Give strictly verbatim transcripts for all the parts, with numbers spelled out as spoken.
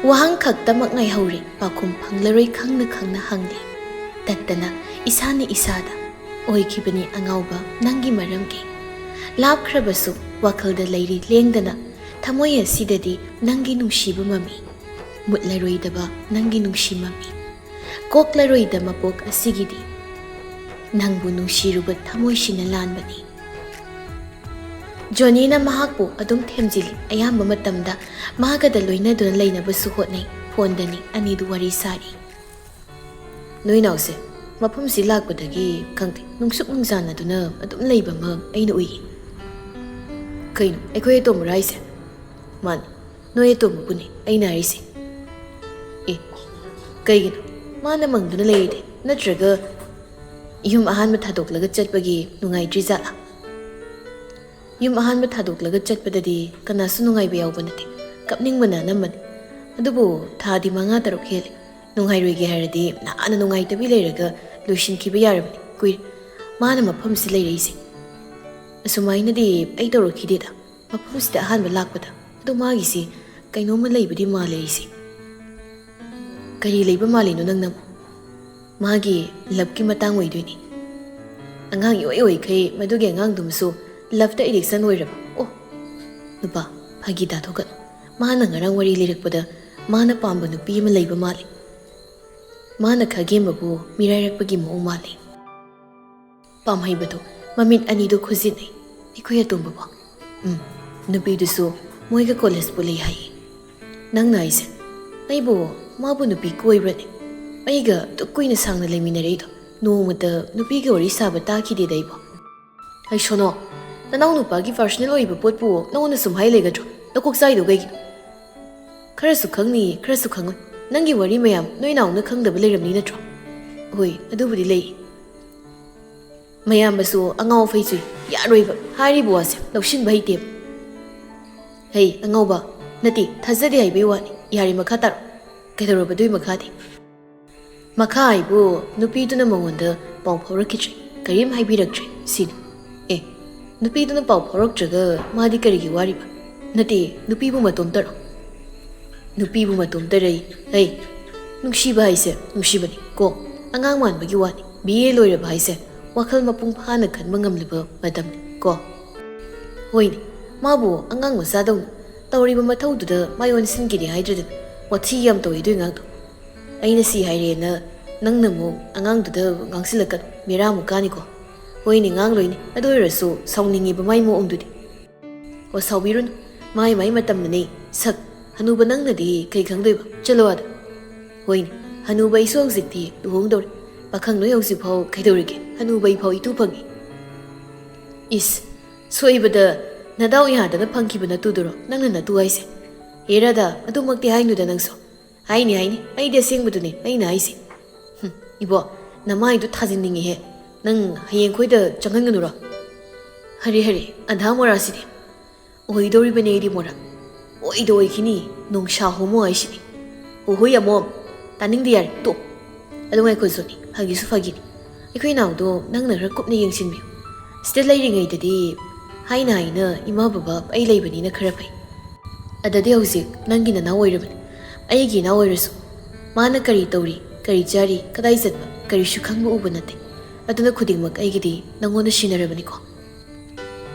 ꯋꯥꯍꯪ ꯈꯛꯇꯃꯛ ꯉꯥꯏꯍꯧꯔꯦ, ꯄꯥꯎꯈꯨꯝ ꯐꯪꯂꯔꯣꯏ ꯈꯪꯅ ꯈꯪꯅ ꯍꯪꯂꯤ꯫ ꯇꯠꯇꯅ ꯏꯁꯥꯅ ꯏꯁꯥꯗ, "ꯑꯣꯏꯈꯤꯕꯅꯤ ꯑꯉꯥꯎꯕ ꯅꯪꯒꯤ ꯃꯔꯝꯒꯤ꯫ ꯂꯥꯞꯈ꯭ꯔꯕꯁꯨ ꯋꯥꯈꯜꯗ ꯂꯩꯔꯤ ꯂꯦꯡꯗꯅ, ꯊꯃꯣꯏ ꯑꯁꯤꯗꯗꯤ ꯅꯪꯒꯤ ꯅꯨꯡꯁꯤꯕ ꯃꯃꯤ꯫ ꯃꯨꯠꯂꯔꯣꯏꯗꯕ ꯅꯪꯒꯤ ꯅꯨꯡꯁꯤ ꯃꯃꯤ꯫ ꯀꯣꯛꯂꯔꯣꯏꯗ ꯃꯄꯣꯛ ꯑꯁꯤꯒꯤꯗꯤ꯫ ꯅꯪꯕꯨ ꯅꯨꯡꯁꯤꯔꯨꯕ ꯊꯃꯣꯏꯁꯤꯅ ꯂꯥꯟꯕꯅꯤ꯫" ꯖꯣꯅꯤꯅ ꯃꯍꯥꯛꯄꯨ ꯑꯗꯨꯝ ꯊꯦꯝꯖꯤꯜꯂꯤ꯫ ꯑꯌꯥꯝꯕ ꯃꯇꯝꯗ ꯃꯥꯒꯗ ꯂꯣꯏꯅꯗꯨꯅ ꯂꯩꯅꯕꯁꯨ ꯍꯣꯠꯅꯩ꯫ ꯐꯣꯟꯗꯅꯤ ꯑꯅꯤꯗꯨ ꯋꯥꯔꯤ ꯁꯥꯔꯤ꯫ "ꯅꯣꯏ ꯅꯥꯎꯁꯦ ꯃꯐꯝꯁꯤ ꯂꯥꯛꯄꯗꯒꯤ ꯈꯪꯗꯦ, ꯅꯨꯡꯁꯨꯛ ꯅꯨꯡꯖꯥꯟꯅꯗꯨꯅ ꯑꯗꯨꯝ ꯂꯩꯕ ꯑꯃ ꯑꯩꯅ ꯎꯏꯌꯦ꯫" "ꯀꯩꯅꯣ, ꯑꯩꯈꯣꯏ ꯑꯇꯣꯝꯕꯔꯣ ꯍꯥꯏꯁꯦ?" "ꯃꯥꯅꯤ, ꯅꯣꯏ ꯑꯇꯣꯝꯕꯕꯨꯅꯤ ꯑꯩꯅ ꯍꯥꯏꯔꯤꯁꯦ꯫" "ꯑꯦ, ꯀꯩꯒꯤꯅꯣ? ꯃꯥꯅ ꯃꯪꯗꯨꯅ ꯂꯩꯔꯤꯗꯤ? ꯅꯠꯇ꯭ꯔꯒ ꯌꯨꯝ ꯑꯍꯥꯟꯕ ꯊꯥꯗꯣꯛꯂꯒ ꯆꯠꯄꯒꯤ ꯅꯨꯡꯉꯥꯏꯇ꯭ꯔꯤ ꯖꯥꯠꯂꯥ?" "ꯌꯨꯝ ꯑꯍꯥꯟꯕ ꯊꯥꯗꯣꯛꯂꯒ ꯆꯠꯄꯗꯗꯤ ꯀꯅꯥꯁꯨ ꯅꯨꯡꯉꯥꯏꯕ ꯌꯥꯎꯕ ꯅꯠꯇꯦ, ꯀꯞꯅꯤꯡꯕꯅ ꯑꯅꯝꯕꯅꯤ꯫ ꯑꯗꯨꯕꯨ ꯊꯥꯗꯤ ꯃꯉꯥ ꯇꯔꯨꯛ ꯍꯦꯜꯂꯦ꯫ ꯅꯨꯡꯉꯥꯏꯔꯣꯏꯒꯦ ꯍꯥꯏꯔꯗꯤ ꯅꯍꯥꯟꯅ ꯅꯨꯡꯉꯥꯏꯇꯕꯤ ꯂꯩꯔꯒ ꯂꯣꯏꯁꯤꯟꯈꯤꯕ ꯌꯥꯔꯕꯅꯤ꯫ ꯀꯨꯏꯔꯦ ꯃꯥꯅ ꯃꯐꯝꯁꯤ ꯂꯩꯔꯛꯏꯁꯦ꯫ ꯑꯁꯨꯃꯥꯏꯅꯗꯤ ꯑꯩ ꯇꯧꯔꯛꯈꯤꯗꯦꯗ, ꯃꯐꯝꯁꯤꯗ ꯑꯍꯥꯟꯕ ꯂꯥꯛꯄꯗ꯫ ꯑꯗꯣ ꯃꯥꯒꯤꯁꯤ ꯀꯩꯅꯣꯝꯃ ꯂꯩꯕꯗꯤ ꯃꯥꯜꯂꯦ ꯑꯩꯁꯦ꯫" "ꯀꯔꯤ ꯂꯩꯕ ꯃꯥꯜꯂꯤꯅꯣ ꯅꯪꯅ?" "ꯃꯥꯒꯤ ꯂꯞꯀꯤ ꯃꯇꯥꯡ ꯑꯣꯏꯗꯣꯏꯅꯤ꯫ ꯑꯉꯥꯡ ꯏꯑꯣꯏ ꯑꯣꯏꯈꯩ ꯃꯗꯨꯒꯤ ꯑꯉꯥꯡꯗꯨꯃꯁꯨ ꯂꯞꯇ ꯑꯦꯗꯤꯛꯁꯟ ꯑꯣꯏꯔꯕ꯫" "ꯑꯣ, ꯅꯨꯄꯥ, ꯐꯥꯒꯤ ꯇꯥꯊꯣꯛꯀꯅꯨ꯫ ꯃꯥꯅ ꯉꯔꯥꯡ ꯋꯥꯔꯤ ꯂꯤꯔꯛꯄꯗ ꯃꯥꯅ ꯄꯥꯝꯕ ꯅꯨꯄꯤ ꯑꯃ ꯂꯩꯕ ꯃꯥꯜꯂꯤ꯫ ꯃꯥꯅ ꯈꯥꯒꯦꯝꯕꯕꯨ ꯃꯤꯔꯥꯏꯔꯛꯄꯒꯤ ꯃꯑꯣꯡ ꯃꯥꯜꯂꯤ꯫" ꯄꯥꯝꯍꯩꯕꯗꯨ ꯃꯃꯤꯠ ꯑꯅꯤꯗꯨ ꯈꯨꯖꯤꯟꯅꯩ꯫ "ꯑꯩꯈꯣꯏ ꯑꯇꯣꯝꯕꯕꯨ?" "ꯎꯝ, ꯅꯨꯄꯤꯗꯨꯁꯨ ꯃꯣꯏꯒ ꯀꯣꯂꯦꯖ ꯄꯨꯜꯂꯤ ꯍꯥꯏꯌꯦ꯫" "ꯅꯪꯅ ꯍꯥꯏꯁꯦ? ꯑꯩꯕꯨ ꯃꯥꯕꯨ ꯅꯨꯄꯤ ꯀꯣꯏꯕ꯭ꯔꯅꯦ? ꯑꯩꯒ ꯑꯗꯨꯛ ꯀꯨꯏꯅ ꯁꯥꯡꯅ ꯂꯩꯃꯤꯟꯅꯔꯛꯏꯗꯣ ꯅꯣꯡꯃꯇ ꯅꯨꯄꯤꯒ ꯋꯥꯔꯤ ꯁꯥꯕ ꯇꯥꯈꯤꯗꯦꯗ ꯑꯩꯕꯨ꯫" "ꯍꯩ ꯁꯣꯅꯣ, ꯅꯅꯥꯎ ꯅꯨꯄꯥꯒꯤ ꯄꯥꯔꯁꯣꯅꯦꯜ ꯑꯣꯏꯕ ꯄꯣꯠꯄꯨ ꯅꯉꯣꯟꯗ ꯁꯨꯝ ꯍꯥꯏ ꯂꯩꯒꯗ꯭ꯔꯣ? ꯅꯀꯣꯛ ꯆꯥꯏꯗꯣ ꯀꯩꯒꯤꯅꯣ? ꯈꯔꯁꯨ ꯈꯪꯅꯤ, ꯈꯔꯁꯨ ꯈꯪꯉꯣꯏ꯫ ꯅꯪꯒꯤ ꯋꯥꯔꯤ ꯃꯌꯥꯝ ꯅꯣꯏ ꯅꯥꯎꯅ ꯈꯪꯗꯕ ꯂꯩꯔꯝꯅꯤ ꯅꯠꯇ꯭ꯔꯣ?" "ꯍꯣꯏ, ꯑꯗꯨꯕꯨꯗꯤ ꯂꯩ꯫ ꯃꯌꯥꯝꯕꯁꯨ ꯑꯉꯥꯎ ꯑꯐꯩ ꯆꯨꯏ꯫ ꯌꯥꯔꯣꯏꯕ, ꯍꯥꯏꯔꯤꯕ ꯋꯥꯁꯦ ꯂꯧꯁꯤꯟꯕ ꯍꯩꯇꯦꯕ꯫" "ꯍꯩ ꯑꯉꯥꯎꯕ, ꯅꯠꯇꯦ, ꯊꯥꯖꯗꯦ ꯍꯥꯏꯕꯩ ꯋꯥꯅꯤ꯫ ꯌꯥꯔꯦ, ꯃꯈꯥ ꯇꯥꯔꯣ꯫ ꯀꯩꯗꯧꯔꯕ ꯑꯗꯨꯏ ꯃꯈꯥꯗꯤ?" "ꯃꯈꯥ ꯍꯥꯏꯕꯨ ꯅꯨꯄꯤꯗꯨꯅ ꯃꯉꯣꯟꯗ ꯄꯥꯎ ꯐꯥꯎꯔꯛꯈꯤꯗ꯭ꯔꯦ, ꯀꯔꯤꯝ ꯍꯥꯏꯕꯤꯔꯛꯇ꯭ꯔꯦ ꯁꯤꯅꯤ꯫" "ꯑꯦ, ꯅꯨꯄꯤꯗꯨꯅ ꯄꯥꯎ ꯐꯥꯎꯔꯛꯇ꯭ꯔꯒ ꯃꯥꯗꯤ ꯀꯔꯤꯒꯤ ꯋꯥꯔꯤꯕ? ꯅꯠꯇꯦ, ꯅꯨꯄꯤꯕꯨ ꯃꯇꯣꯝꯇꯔꯣ?" ꯅꯨꯄꯤꯕꯨ ꯃꯇꯣꯝꯇ ꯔꯩ꯫ ꯍꯩ, ꯅꯨꯡꯁꯤꯕ ꯍꯥꯏꯁꯦ ꯅꯨꯡꯁꯤꯕꯅꯤ ꯀꯣ꯫ ꯑꯉꯥꯡ ꯃꯥꯟꯕꯒꯤ ꯋꯥꯅꯤ꯫ ꯕꯤ ꯑꯦ ꯂꯣꯏꯔꯕ ꯍꯥꯏꯁꯦ ꯋꯥꯈꯜ ꯃꯄꯨꯡ ꯐꯥꯅ ꯈꯟꯕ ꯉꯝꯂꯕ ꯃꯇꯝꯅꯤ ꯀꯣ꯫ ꯍꯣꯏꯅꯦ, ꯃꯥꯕꯨ ꯑꯉꯥꯡ ꯃꯆꯥꯗꯧꯅ ꯇꯧꯔꯤꯕ ꯃꯊꯧꯗꯨꯗ ꯃꯥꯏ ꯑꯣꯟꯁꯤꯟꯈꯤꯗꯦ ꯍꯥꯏꯗ꯭ꯔꯗꯅ꯫ ꯋꯥꯊꯤ ꯌꯥꯝ ꯇꯧꯏ ꯑꯗꯨꯏ ꯑꯉꯥꯡꯗꯣ꯫ ꯑꯩꯅ ꯁꯤ ꯍꯥꯏꯔꯦꯅ ꯅꯪꯅ ꯑꯃꯨꯛ ꯑꯉꯥꯡꯗꯨꯗ ꯉꯥꯡꯁꯤꯜꯂꯛꯀꯅꯨ, ꯕꯦꯔꯥ ꯑꯃꯨꯛ ꯀꯥꯅꯤꯀꯣ꯫ ꯍꯣꯏꯅꯦ, ꯉꯥꯡꯂꯣꯏꯅꯦ, ꯑꯗꯨ ꯑꯣꯏꯔꯁꯨ ꯁꯥꯎꯅꯤꯡꯉꯤꯕ ꯃꯥꯏ ꯃꯑꯣꯡꯗꯨꯗꯤ꯫ ꯑꯣ, ꯁꯥꯎꯕꯤꯔꯨꯅꯨ, ꯃꯥꯏ ꯃꯥꯏ ꯃꯇꯝꯅꯅꯦ꯫ ꯁꯛ, ꯍꯅꯨꯕ ꯅꯪꯅꯗꯤ ꯀꯩ ꯈꯪꯗꯣꯏꯕ? ꯆꯠꯂꯣ ꯑꯥꯗ꯫ ꯍꯣꯏꯅꯦ, ꯍꯅꯨꯕ ꯑꯩꯁꯨ ꯍꯧꯖꯤꯛꯇꯤ ꯂꯨꯍꯣꯡꯗꯧꯔꯦ꯫ ꯄꯥꯈꯪ ꯅꯣꯏ ꯍꯧꯖꯤꯛꯐꯥꯎ ꯀꯩꯗꯧꯔꯤꯒꯦ? ꯍꯅꯨꯕ ꯑꯩꯐꯥꯎ ꯏꯇꯨ ꯐꯪꯉꯤ꯫ ꯏꯁ, ꯁꯣꯏꯕꯗ ꯅꯗꯥꯎ ꯌꯥꯗꯅ ꯐꯪꯈꯤꯕ ꯅꯇꯨꯗꯨꯔꯣ ꯅꯪꯅ ꯅꯇꯨ ꯍꯥꯏꯁꯦ? ꯍꯦ ꯔꯥꯙꯥ, ꯑꯗꯨꯃꯛꯇꯤ ꯍꯥꯏꯅꯨꯗ ꯅꯪꯁꯨ꯫ ꯍꯥꯏꯅꯤ, ꯍꯥꯏꯅꯤ, ꯑꯩꯗꯤ ꯑꯁꯦꯡꯕꯗꯨꯅꯦ ꯑꯩꯅ ꯍꯥꯏꯁꯦ꯫ ꯍꯨꯝ, ꯏꯕꯣ, ꯅꯃꯥꯏꯗꯨ ꯊꯥꯖꯤꯟꯅꯤꯡꯉꯤꯍꯦ꯫ ꯅꯪ ꯍꯌꯦꯡ ꯑꯩꯈꯣꯏꯗ ꯆꯪꯍꯟꯒꯅꯨꯔꯣ? ꯍꯔꯦ ꯍꯔꯦ, ꯑꯙꯥ ꯃꯣꯔꯥꯁꯤꯗꯤ꯫ ꯑꯣꯏꯗꯧꯔꯤꯕꯅꯦ ꯑꯩꯗꯤ ꯃꯣꯔꯥ꯫ ꯑꯣꯏꯗ ꯑꯣꯏꯈꯤꯅꯤ, ꯅꯣꯡꯁꯥ ꯍꯣꯃꯣ ꯍꯥꯏꯁꯤꯅꯤ꯫ ꯑꯣꯍꯣꯏ ꯑꯃꯣꯝ, ꯇꯥꯅꯤꯡꯗꯦ, ꯌꯥꯔꯦ, ꯇꯣꯛ꯫ ꯑꯗꯨ ꯉꯥꯏꯈꯣ ꯖꯣꯅꯤ, ꯐꯥꯒꯤꯁꯨ ꯐꯥꯒꯤꯅꯤ꯫ ꯑꯩꯈꯣꯏ ꯏꯅꯥꯎꯗꯣ ꯅꯪꯅ ꯈꯔ ꯀꯨꯞꯅ ꯌꯦꯡꯁꯤꯟꯕꯤꯌꯨ꯫ ꯁꯤꯗ ꯂꯩꯔꯤꯉꯩꯗꯗꯤ ꯍꯥꯏꯅ ꯍꯥꯏꯅ ꯏꯃꯥ ꯕꯕꯥ ꯑꯩ ꯂꯩꯕꯅꯤꯅ ꯈꯔ ꯐꯩ꯫ ꯑꯗꯗꯤ ꯍꯧꯖꯤꯛ ꯅꯪꯒꯤ ꯅꯅꯥꯎ ꯑꯣꯏꯔꯕꯅꯤ꯫ ꯑꯩꯒꯤ ꯏꯅꯥꯎ ꯑꯣꯏꯔꯁꯨ ꯃꯥꯅ ꯀꯔꯤ ꯇꯧꯔꯤ, ꯀꯔꯤ ꯆꯥꯔꯤ, ꯀꯗꯥꯏ ꯆꯠꯄ, ꯀꯔꯤꯁꯨ ꯈꯪꯕ ꯎꯕ ꯅꯠꯇꯦ꯫ ꯑꯗꯨꯅ ꯈꯨꯗꯤꯡꯃꯛ ꯑꯩꯒꯤꯗꯤ ꯅꯪꯉꯣꯟꯗ ꯁꯤꯟꯅꯔꯕꯅꯤꯀꯣ꯫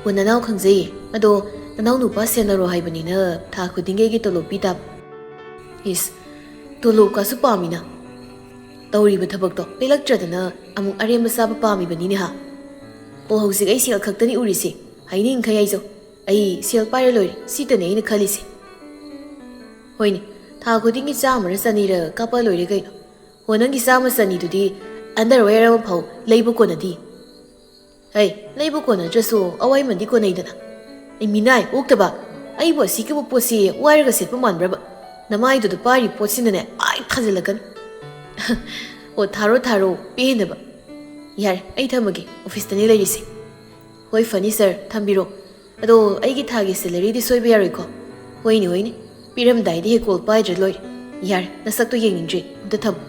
ꯑꯣ, ꯅꯅꯥꯎ ꯈꯪꯖꯩꯌꯦ꯫ ꯑꯗꯣ ꯅꯅꯥꯎ ꯅꯨꯄꯥ ꯁꯦꯟꯅꯔꯣ ꯍꯥꯏꯕꯅꯤꯅ ꯊꯥ ꯈꯨꯗꯤꯡꯒꯤ ꯑꯩꯒꯤ ꯇꯣꯂꯣꯞ ꯄꯤ ꯇꯥꯕ꯫ ꯏꯁ, ꯇꯣꯂꯣꯞꯀꯁꯨ ꯄꯥꯝꯃꯤꯅ꯫ ꯇꯧꯔꯤꯕ ꯊꯕꯛꯇꯣ ꯄꯦꯜꯂꯛꯇ꯭ꯔꯗꯅ ꯑꯃꯨꯛ ꯑꯔꯦꯝꯕ ꯆꯥꯕ ꯄꯥꯝꯃꯤꯕꯅꯤꯅꯦ ꯍꯥ? ꯑꯣ, ꯍꯧꯖꯤꯛ ꯑꯩ ꯁꯦꯜ ꯈꯛꯇꯅꯤ ꯎꯔꯤꯁꯦ꯫ ꯍꯩꯅꯤꯡꯈꯩ ꯍꯥꯏꯖꯧ꯫ ꯑꯩ ꯁꯦꯜ ꯄꯥꯏꯔ ꯂꯣꯏꯔꯦ, ꯁꯤꯇꯅꯦ ꯑꯩꯅ ꯈꯜꯂꯤꯁꯦ꯫ ꯍꯣꯏꯅꯦ, ꯊꯥ ꯈꯨꯗꯤꯡꯒꯤ ꯆꯥꯝꯃꯔ ꯆꯅꯤꯔ ꯀꯥꯞꯄ ꯂꯣꯏꯔꯦ ꯀꯩꯅꯣ꯫ ꯍꯣ, ꯅꯪꯒꯤ ꯆꯥꯝꯃ ꯆꯅꯤꯗꯨꯗꯤ underwear ꯑꯃꯐꯥꯎ ꯂꯩꯕ ꯀꯣꯟꯅꯗꯤ꯫ ꯍꯩ, ꯂꯩꯕ ꯀꯣꯟꯅꯗ꯭ꯔꯁꯨ ꯑꯋꯥꯏꯃꯟꯗꯤ ꯀꯣꯟꯅꯩꯗꯅ꯫ ꯑꯩ ꯃꯤꯅꯥꯏ ꯑꯣꯛꯇꯕ, ꯑꯩꯕꯨ ꯑꯁꯤꯒꯨꯝꯕ ꯄꯣꯠꯁꯤ ꯋꯥꯏꯔꯒ ꯁꯦꯠꯄ ꯃꯥꯟꯕ꯭ꯔꯕ? ꯅꯃꯥꯏꯗꯨꯗ ꯄꯥꯏꯔꯤ ꯄꯣꯠꯁꯤꯅꯅꯦ, ꯑꯥꯏ ꯊꯥꯖꯤꯜꯂꯛꯀꯅꯤ꯫ ꯑꯣ, ꯊꯥꯔꯣ ꯊꯥꯔꯣ, ꯄꯦꯟꯅꯕ꯫ ꯌꯥꯔꯦ, ꯑꯩ ꯊꯝꯃꯒꯦ, ꯑꯣꯐꯤꯁꯇꯅꯦ ꯂꯩꯔꯤꯁꯦ꯫ ꯍꯣꯏ, ꯐꯅꯤ ꯁꯥꯔ, ꯊꯝꯕꯤꯔꯣ꯫ ꯑꯗꯣ ꯑꯩꯒꯤ ꯊꯥꯒꯤ ꯁꯦꯂꯔꯤꯗꯤ ꯁꯣꯏꯕ ꯌꯥꯔꯣꯏꯀꯣ? ꯍꯣꯏꯅꯦ, ꯍꯣꯏꯅꯦ, ꯄꯤꯔꯝꯗꯥꯏꯗ ꯍꯦꯛ ꯀꯣꯜ ꯄꯥꯏꯗ꯭ꯔ ꯂꯣꯏꯔꯦ꯫ ꯌꯥꯔꯦ, ꯅꯁꯛꯇꯣ ꯌꯦꯡꯅꯤꯡꯗ꯭ꯔꯦ, ꯑꯝꯇ ꯊꯝꯃꯣ꯫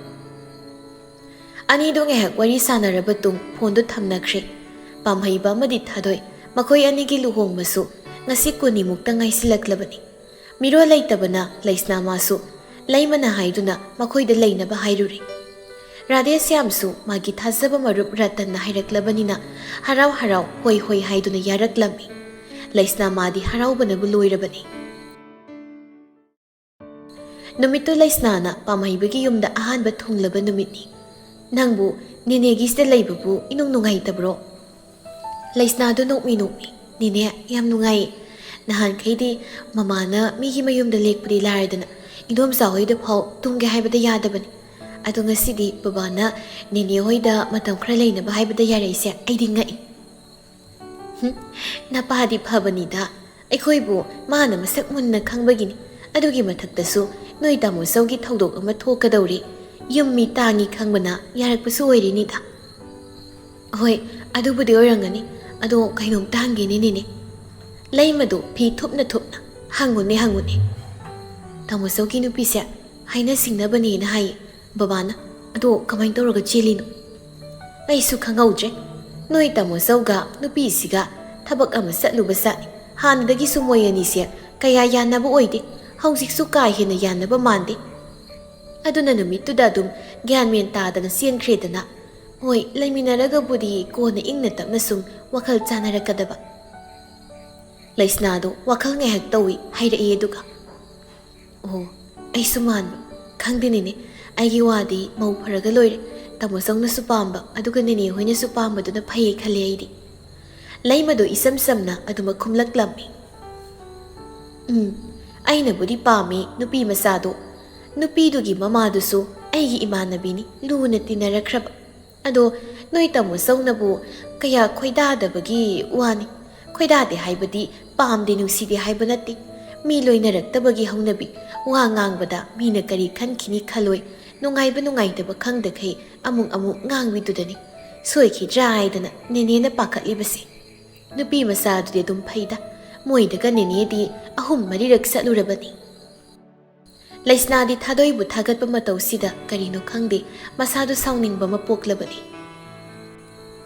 ꯑꯅꯤꯗꯣ ꯉꯥꯏꯍꯥꯛ ꯋꯥꯔꯤ ꯁꯥꯟꯅꯔꯕ ꯇꯨꯡ ꯐꯣꯟꯗꯨ ꯊꯝꯅꯈ꯭ꯔꯦ꯫ ꯄꯥꯝꯍꯩꯕ ꯑꯃꯗꯤ ꯊꯥꯗꯣꯏ, ꯃꯈꯣꯏ ꯑꯅꯤꯒꯤ ꯂꯨꯍꯣꯡꯕꯁꯨ ꯉꯁꯤ ꯀꯨꯟꯅꯤꯃꯨꯛꯇ ꯉꯥꯏꯁꯤꯜꯂꯛꯂꯕꯅꯤ꯫ ꯃꯤꯔꯣꯜ ꯂꯩꯇꯕꯅ ꯂꯩꯁꯅꯥ ꯃꯥꯁꯨ ꯂꯩꯃꯅ ꯍꯥꯏꯗꯨꯅ ꯃꯈꯣꯏꯗ ꯂꯩꯅꯕ ꯍꯥꯏꯔꯨꯔꯦ꯫ ꯔꯥꯙꯦꯁ꯭ꯌꯥꯝꯁꯨ ꯃꯥꯒꯤ ꯊꯥꯖꯕ ꯃꯔꯨꯞ ꯔꯇꯟꯅ ꯍꯥꯏꯔꯛꯂꯕꯅꯤꯅ ꯍꯔꯥꯎ ꯍꯔꯥꯎ ꯍꯣꯏ ꯍꯣꯏ ꯍꯥꯏꯗꯨꯅ ꯌꯥꯔꯛꯂꯝꯃꯤ꯫ ꯂꯩꯁꯅꯥ ꯃꯥꯗꯤ ꯍꯔꯥꯎꯕꯅꯕꯨ ꯂꯣꯏꯔꯕꯅꯤ꯫ ꯅꯨꯃꯤꯠꯇꯨ ꯂꯩꯁꯅꯥꯅ ꯄꯥꯝꯍꯩꯕꯒꯤ ꯌꯨꯝꯗ ꯑꯍꯥꯟꯕ ꯊꯨꯡꯂꯕ ꯅꯨꯃꯤꯠꯅꯤ꯫ "ꯅꯪꯕꯨ ꯅꯦꯅꯦꯒꯤꯁꯤꯗ ꯂꯩꯕꯕꯨ ꯏꯅꯨꯡ ꯅꯨꯡꯉꯥꯏꯇꯕ꯭ꯔꯣ?" ꯂꯩꯁꯅꯥꯗꯨ ꯅꯣꯛꯃꯤ ꯅꯣꯛꯃꯤ, "ꯅꯦꯅꯦ, ꯌꯥꯝ ꯅꯨꯡꯉꯥꯏꯌꯦ꯫ ꯅꯍꯥꯟꯈꯩꯗꯤ ꯃꯃꯥꯅ ꯃꯤꯒꯤ ꯃꯌꯨꯝꯗ ꯂꯦꯛꯄꯗꯤ ꯂꯥꯏꯔꯗꯅ ꯏꯗꯣꯝꯆꯥ ꯍꯣꯏꯗ ꯐꯥꯎ ꯇꯨꯝꯒꯦ ꯍꯥꯏꯕꯗ ꯌꯥꯗꯕꯅꯤ꯫ ꯑꯗꯣ ꯉꯁꯤꯗꯤ ꯕꯕꯥꯅ ꯅꯦꯅꯦ ꯍꯣꯏꯗ ꯃꯇꯝ ꯈꯔ ꯂꯩꯅꯕ ꯍꯥꯏꯕꯗ ꯌꯥꯔꯛꯏꯁꯦ ꯑꯩꯗꯤ ꯉꯛꯏ꯫" "ꯍꯨꯝ, ꯅꯄꯥꯗꯤ ꯐꯕꯅꯤꯗ꯫ ꯑꯩꯈꯣꯏꯕꯨ ꯃꯥꯅ ꯃꯁꯛ ꯃꯨꯟꯅ ꯈꯪꯕꯒꯤꯅꯤ꯫ ꯑꯗꯨꯒꯤ ꯃꯊꯛꯇꯁꯨ ꯅꯣꯏ ꯇꯥꯃꯣ ꯆꯧꯒꯤ ꯊꯧꯗꯣꯛ ꯑꯃ ꯊꯣꯛꯀꯗꯧꯔꯤ꯫ ꯌꯨꯝ ꯃꯤ ꯇꯥꯡꯉꯤ ꯈꯪꯕꯅ ꯌꯥꯔꯛꯄꯁꯨ ꯑꯣꯏꯔꯤꯅꯤꯗ꯫" "ꯍꯣꯏ, ꯑꯗꯨꯕꯨꯗꯤ ꯑꯣꯏꯔꯝꯒꯅꯤ꯫ ꯑꯗꯣ ꯀꯩꯅꯣꯝꯇ ꯍꯪꯒꯦꯅꯦ ꯅꯦꯅꯦ꯫" ꯂꯩꯃꯗꯨ ꯐꯤ ꯊꯨꯞꯅ ꯊꯨꯞꯅ, "ꯍꯪꯉꯨꯅꯦ, ꯍꯪꯉꯨꯅꯦ꯫" "ꯇꯥꯃꯣ ꯆꯧꯒꯤ ꯅꯨꯄꯤꯁꯦ ꯍꯥꯏꯅ ꯁꯤꯡꯅꯕꯅꯦꯅ ꯍꯥꯏꯌꯦ ꯕꯕꯥꯅ꯫ ꯑꯗꯣ ꯀꯃꯥꯏꯅ ꯇꯧꯔꯒ ꯆꯦꯜꯂꯤꯅꯣ?" "ꯑꯩꯁꯨ ꯈꯪꯍꯧꯗ꯭ꯔꯦ꯫ ꯅꯣꯏ ꯇꯥꯃꯣ ꯆꯧꯒ ꯅꯨꯄꯤꯁꯤꯒ ꯊꯕꯛ ꯑꯃ ꯆꯠꯂꯨꯕ ꯖꯥꯠꯅꯤ꯫ ꯍꯥꯟꯅꯗꯒꯤꯁꯨ ꯃꯣꯏ ꯑꯅꯤꯁꯦ ꯀꯌꯥ ꯌꯥꯅꯕ ꯑꯣꯏꯗꯦ꯫ ꯍꯧꯖꯤꯛꯁꯨ ꯀꯥ ꯍꯦꯟꯅ ꯌꯥꯅꯕ ꯃꯥꯟꯗꯦ꯫ ꯑꯗꯨꯅ ꯅꯨꯃꯤꯠꯇꯨꯗ ꯑꯗꯨꯝ ꯒ꯭ꯌꯥꯟ ꯃꯦꯟ ꯇꯥꯗꯅ ꯆꯦꯟꯈ꯭ꯔꯦꯗꯅ꯫ ꯍꯣꯏ, ꯂꯩꯃꯤꯟꯅꯔꯒꯕꯨꯗꯤ ꯀꯣꯟꯅ ꯏꯪꯅ ꯇꯞꯅ ꯁꯨꯝ ꯋꯥꯈꯜ ꯆꯥꯟꯅꯔꯛꯀꯗꯕ꯫" ꯂꯩꯁꯅꯥꯗꯣ ꯋꯥꯈꯜ ꯉꯥꯏꯍꯥꯛ ꯇꯧꯏ ꯍꯥꯏꯔꯛꯏ ꯑꯗꯨꯒ, "ꯑꯣ, ꯑꯩꯁꯨ ꯃꯥꯟꯕ꯫ ꯈꯪꯗꯦꯅꯦꯅꯦ, ꯑꯩꯒꯤ ꯋꯥꯗꯤ ꯃꯧ ꯐꯔꯒ ꯂꯣꯏꯔꯦ꯫ ꯇꯥꯃꯣ ꯆꯧꯅꯁꯨ ꯄꯥꯝꯕ, ꯑꯗꯨꯒ ꯅꯦꯅꯦ ꯍꯣꯏꯅꯁꯨ ꯄꯥꯝꯕꯗꯨꯅ ꯐꯩꯌꯦ ꯈꯜꯂꯦ ꯑꯩꯗꯤ꯫" ꯂꯩꯃꯗꯣ ꯏꯆꯝ ꯆꯝꯅ ꯑꯗꯨꯃꯛ ꯈꯨꯝꯂꯛꯂꯝꯃꯤ꯫ "ꯎꯝ, ꯑꯩꯅꯕꯨꯗꯤ ꯄꯥꯝꯃꯤ ꯅꯨꯄꯤ ꯃꯆꯥꯗꯣ꯫ ꯅꯨꯄꯤꯗꯨꯒꯤ ꯃꯃꯥꯗꯨꯁꯨ ꯑꯩꯒꯤ ꯏꯃꯥꯟꯅꯕꯤꯅꯤ, ꯂꯨꯅ ꯇꯤꯟꯅꯔꯛꯈ꯭ꯔꯕ꯫ ꯑꯗꯣ ꯅꯣꯏ ꯇꯥꯃꯣ ꯆꯧꯅꯕꯨ ꯀꯌꯥ ꯈꯣꯏꯗꯥꯗꯕꯒꯤ ꯋꯥꯅꯤ꯫ ꯈꯣꯏꯗꯥꯗꯦ ꯍꯥꯏꯕꯗꯤ ꯄꯥꯝꯗꯦ ꯅꯨꯡꯁꯤꯗꯦ ꯍꯥꯏꯕ ꯅꯠꯇꯦ꯫ ꯃꯤ ꯂꯣꯏꯅꯔꯛꯇꯕꯒꯤ ꯍꯧꯅꯕꯤ, ꯋꯥ ꯉꯥꯡꯕꯗ ꯃꯤꯅ ꯀꯔꯤ ꯈꯟꯈꯤꯅꯤ ꯈꯜꯂꯣꯏ, ꯅꯨꯡꯉꯥꯏꯕ ꯅꯨꯡꯉꯥꯏꯇꯕ ꯈꯪꯗꯈꯩ ꯑꯃꯨꯛ ꯑꯃꯨꯛ ꯉꯥꯡꯕꯤꯗꯨꯗꯅꯤ ꯁꯣꯏꯈꯤꯗ꯭ꯔꯥ ꯍꯥꯏꯗꯅ ꯅꯦꯅꯦꯅ ꯄꯥꯈꯠꯂꯤꯕꯁꯦ꯫ ꯅꯨꯄꯤ ꯃꯆꯥꯗꯨꯗꯤ ꯑꯗꯨꯝ ꯐꯩꯗ, ꯃꯣꯏꯗꯒ ꯅꯦꯅꯦꯗꯤ ꯑꯍꯨꯝ ꯃꯔꯤꯔꯛ ꯆꯠꯂꯨꯔꯕꯅꯤ꯫" ꯂꯩꯁꯅꯥꯗꯤ ꯊꯥꯗꯣꯏꯕꯨ ꯊꯥꯒꯠꯄ ꯃꯇꯧꯁꯤꯗ ꯀꯔꯤꯅꯣ ꯈꯪꯗꯦ, ꯃꯁꯥꯗꯨ ꯁꯥꯎꯅꯤꯡꯕ ꯑꯃ ꯄꯣꯛꯂꯕꯅꯤ꯫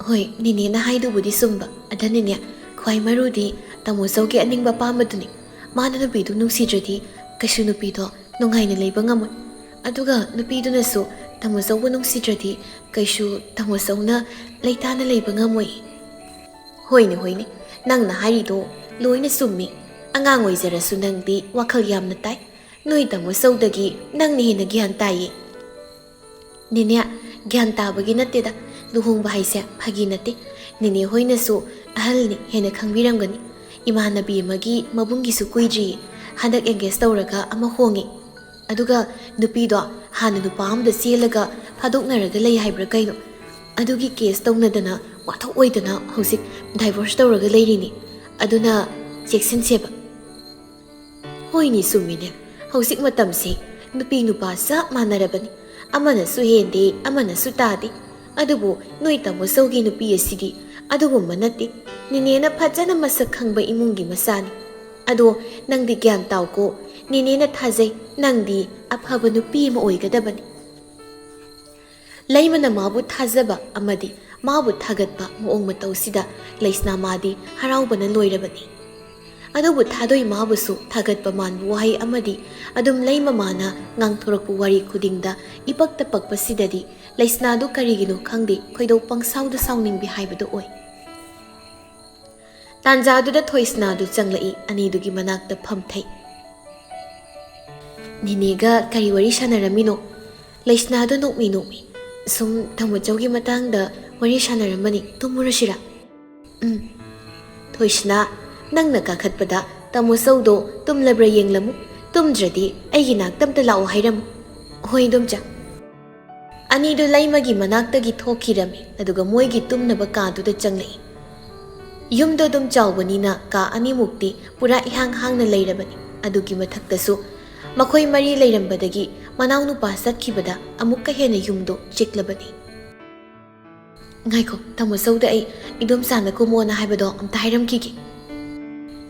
"ꯍꯣꯏ, ꯅꯦꯅꯦꯅ ꯍꯥꯏꯗꯨꯕꯨꯗꯤ ꯆꯨꯝꯕ꯫ ꯑꯗꯅꯤꯅꯦ, ꯈ꯭ꯋꯥꯏ ꯃꯔꯨꯗꯤ ꯇꯥꯃꯣ ꯆꯧꯒꯤ ꯑꯅꯤꯡꯕ ꯑꯄꯥꯝꯕꯗꯨꯅꯤ꯫ ꯃꯥꯅ ꯅꯨꯄꯤꯗꯨ ꯅꯨꯡꯁꯤꯗ꯭ꯔꯗꯤ ꯀꯩꯁꯨ ꯅꯨꯄꯤꯗꯣ ꯅꯨꯡꯉꯥꯏꯅ ꯂꯩꯕ ꯉꯝꯃꯣꯏ꯫ ꯑꯗꯨꯒ ꯅꯨꯄꯤꯗꯨꯅꯁꯨ ꯇꯥꯃꯣ ꯆꯧꯕꯨ ꯅꯨꯡꯁꯤꯗ꯭ꯔꯗꯤ ꯀꯩꯁꯨ ꯇꯥꯃꯣ ꯆꯧꯅ ꯂꯩꯇꯥꯅ ꯂꯩꯕ ꯉꯝꯃꯣꯏ꯫ ꯍꯣꯏꯅꯦ, ꯍꯣꯏꯅꯦ, ꯅꯪꯅ ꯍꯥꯏꯔꯤꯗꯣ ꯂꯣꯏꯅ ꯆꯨꯝꯃꯤ꯫ ꯑꯉꯥꯡ ꯑꯣꯏꯖꯔꯁꯨ ꯅꯪꯗꯤ ꯋꯥꯈꯜ ꯌꯥꯝꯅ ꯇꯥꯏ꯫ ꯅꯣꯏ ꯇꯥꯃꯣ ꯆꯧꯗꯒꯤ ꯅꯪꯅ ꯍꯦꯟꯅ ꯒ꯭ꯌꯥꯟ ꯇꯥꯏꯌꯦ꯫ ꯅꯦꯅꯦ, ꯒ꯭ꯌꯥꯟ ꯇꯥꯕꯒꯤ ꯅꯠꯇꯦꯗ, ꯂꯨꯍꯣꯡꯕ ꯍꯥꯏꯁꯦ ꯐꯥꯒꯤ ꯅꯠꯇꯦ꯫ ꯅꯦꯅꯦ ꯍꯣꯏꯅꯁꯨ ꯑꯍꯜꯅꯤ, ꯍꯦꯟꯅ ꯈꯪꯕꯤꯔꯝꯒꯅꯤ꯫ ꯏꯃꯥꯟꯅꯕꯤ ꯑꯃꯒꯤ ꯃꯕꯨꯡꯒꯤꯁꯨ ꯀꯨꯏꯗ꯭ꯔꯤꯌꯦ, ꯍꯟꯗꯛ ꯑꯦꯡꯒꯦꯖ ꯇꯧꯔꯒ ꯑꯃ ꯍꯣꯡꯉꯦ꯫ ꯑꯗꯨꯒ ꯅꯨꯄꯤꯗꯣ ꯍꯥꯟꯅ ꯅꯨꯄꯥ ꯑꯃꯗ ꯆꯦꯜꯂꯒ ꯐꯥꯗꯣꯛꯅꯔꯒ ꯂꯩ ꯍꯥꯏꯕ꯭ꯔꯥ ꯀꯩꯅꯣ, ꯑꯗꯨꯒꯤ ꯀꯦꯁ ꯇꯧꯅꯗꯅ ꯋꯥꯊꯣꯛ ꯑꯣꯏꯗꯅ ꯍꯧꯖꯤꯛ ꯗꯥꯏꯚꯣꯔꯁ ꯇꯧꯔꯒ ꯂꯩꯔꯤꯅꯤ꯫ ꯑꯗꯨꯅ ꯆꯦꯛꯁꯤꯟꯁꯦꯕ꯫ ꯍꯣꯏꯅꯦ, ꯆꯨꯝꯃꯤꯅꯦ, ꯍꯧꯖꯤꯛ ꯃꯇꯝꯁꯦ ꯅꯨꯄꯤ ꯅꯨꯄꯥ ꯆꯞ ꯃꯥꯟꯅꯔꯕꯅꯤ꯫ ꯑꯃꯅꯁꯨ ꯍꯦꯟꯗꯦ, ꯑꯃꯅꯁꯨ ꯇꯥꯗꯦ꯫ ꯑꯗꯨꯕꯨ ꯅꯣꯏ ꯇꯥꯃꯣ ꯆꯧꯒꯤ ꯅꯨꯄꯤ ꯑꯁꯤꯗꯤ ꯑꯗꯨꯒꯨꯝꯕ ꯅꯠꯇꯦ꯫ ꯅꯦꯅꯦꯅ ꯐꯖꯅ ꯃꯁꯛ ꯈꯪꯕ ꯏꯃꯨꯡꯒꯤ ꯃꯆꯥꯅꯤ꯫ ꯑꯗꯣ ꯅꯪꯗꯤ ꯒ꯭ꯌꯥꯟ ꯇꯥꯎꯀꯣ, ꯅꯦꯅꯦꯅ ꯊꯥꯖꯩ ꯅꯪꯗꯤ ꯑꯐꯕ ꯅꯨꯄꯤ ꯑꯃ ꯑꯣꯏꯒꯗꯕꯅꯤ꯫ ꯂꯩꯃꯅ ꯃꯥꯕꯨ ꯊꯥꯖꯕ ꯑꯃꯗꯤ ꯃꯥꯕꯨ ꯊꯥꯒꯠꯄ ꯃꯑꯣꯡ ꯃꯇꯧꯁꯤꯗ ꯂꯩꯁꯅꯥ ꯃꯥꯗꯤ ꯍꯔꯥꯎꯕꯅ ꯂꯣꯏꯔꯕꯅꯤ꯫ ꯑꯗꯨꯕꯨ ꯊꯥꯗꯣꯏ ꯃꯥꯕꯨꯁꯨ ꯊꯥꯒꯠꯄ ꯃꯥꯟꯕ ꯋꯥꯍꯩ ꯑꯃꯗꯤ ꯑꯗꯨꯝ ꯂꯩꯃ ꯃꯥꯅ ꯉꯥꯡꯊꯣꯔꯛꯄ ꯋꯥꯔꯤ ꯈꯨꯗꯤꯡꯗ ꯏꯄꯛꯇ ꯄꯛꯄꯁꯤꯗꯗꯤ ꯂꯩꯁꯅꯥꯗꯨ ꯀꯔꯤꯒꯤꯅꯣ ꯈꯪꯗꯦ, ꯈꯣꯏꯗꯧ ꯄꯪꯁꯥꯎꯗ ꯁꯥꯎꯅꯤꯡꯕꯤ ꯍꯥꯏꯕꯗꯨ ꯑꯣꯏ꯫ ꯇꯥꯟꯖꯥꯗꯨꯗ ꯊꯣꯏꯁꯅꯥꯗꯨ ꯆꯪꯂꯛꯏ, ꯑꯅꯤꯗꯨꯒꯤ ꯃꯅꯥꯛꯇ ꯐꯝꯊꯩ꯫ "ꯅꯦꯅꯦꯒ ꯀꯔꯤ ꯋꯥꯔꯤ ꯁꯥꯟꯅꯔꯝꯃꯤꯅꯣ?" ꯂꯩꯁꯅꯥꯗꯨ ꯅꯣꯛꯃꯤ ꯅꯣꯛꯃꯤ, "ꯁꯨꯝ ꯇꯥꯃꯣꯆꯧꯒꯤ ꯃꯇꯥꯡꯗ ꯋꯥꯔꯤ ꯁꯥꯟꯅꯔꯝꯕꯅꯤ, ꯇꯨꯝꯃꯨꯔꯁꯤꯔꯥ?" "ꯎꯝ꯫ ꯊꯣꯏꯁꯅꯥ, ꯅꯪꯅ ꯀꯥꯈꯠꯄꯗ ꯇꯥꯃꯣꯆꯧꯗꯣ ꯇꯨꯝꯂꯕ꯭ꯔꯥ ꯌꯦꯡꯂꯝꯃꯨ, ꯇꯨꯝꯗ꯭ꯔꯗꯤ ꯑꯩꯒꯤ ꯅꯥꯛꯇ ꯑꯝꯇ ꯂꯥꯛꯑꯣ ꯍꯥꯏꯔꯝꯃꯨ꯫" "ꯍꯣꯏ, ꯏꯗꯣꯝꯆꯥ꯫" ꯑꯅꯤꯗꯨ ꯂꯩꯃꯒꯤ ꯃꯅꯥꯛꯇꯒꯤ ꯊꯣꯛꯈꯤꯔꯝꯃꯤ, ꯑꯗꯨꯒ ꯃꯣꯏꯒꯤ ꯇꯨꯝꯅꯕ ꯀꯥꯗꯨꯗ ꯆꯪꯂꯛꯏ꯫ ꯌꯨꯝꯗꯣ ꯑꯗꯨꯝ ꯆꯥꯎꯕꯅꯤꯅ ꯀꯥ ꯑꯅꯤꯃꯨꯛꯇꯤ ꯄꯨꯔꯥ ꯏꯍꯥꯡ ꯍꯥꯡꯅ ꯂꯩꯔꯕꯅꯤ꯫ ꯑꯗꯨꯒꯤ ꯃꯊꯛꯇꯁꯨ ꯃꯈꯣꯏ ꯃꯔꯤ ꯂꯩꯔꯝꯕꯗꯒꯤ ꯃꯅꯥꯎꯅꯨꯄꯥ ꯆꯠꯈꯤꯕꯗ ꯑꯃꯨꯛꯀ ꯍꯦꯟꯅ ꯌꯨꯝꯗꯣ ꯆꯤꯛꯂꯕꯅꯤ꯫ "ꯉꯥꯏꯈꯣ, ꯇꯥꯃꯣꯆꯧꯗ ꯑꯩ ꯏꯗꯣꯝꯆꯥꯅ ꯀꯨꯝꯃꯣꯅ ꯍꯥꯏꯕꯗꯣ ꯑꯝꯇ ꯍꯥꯏꯔꯝꯈꯤꯒꯦ꯫"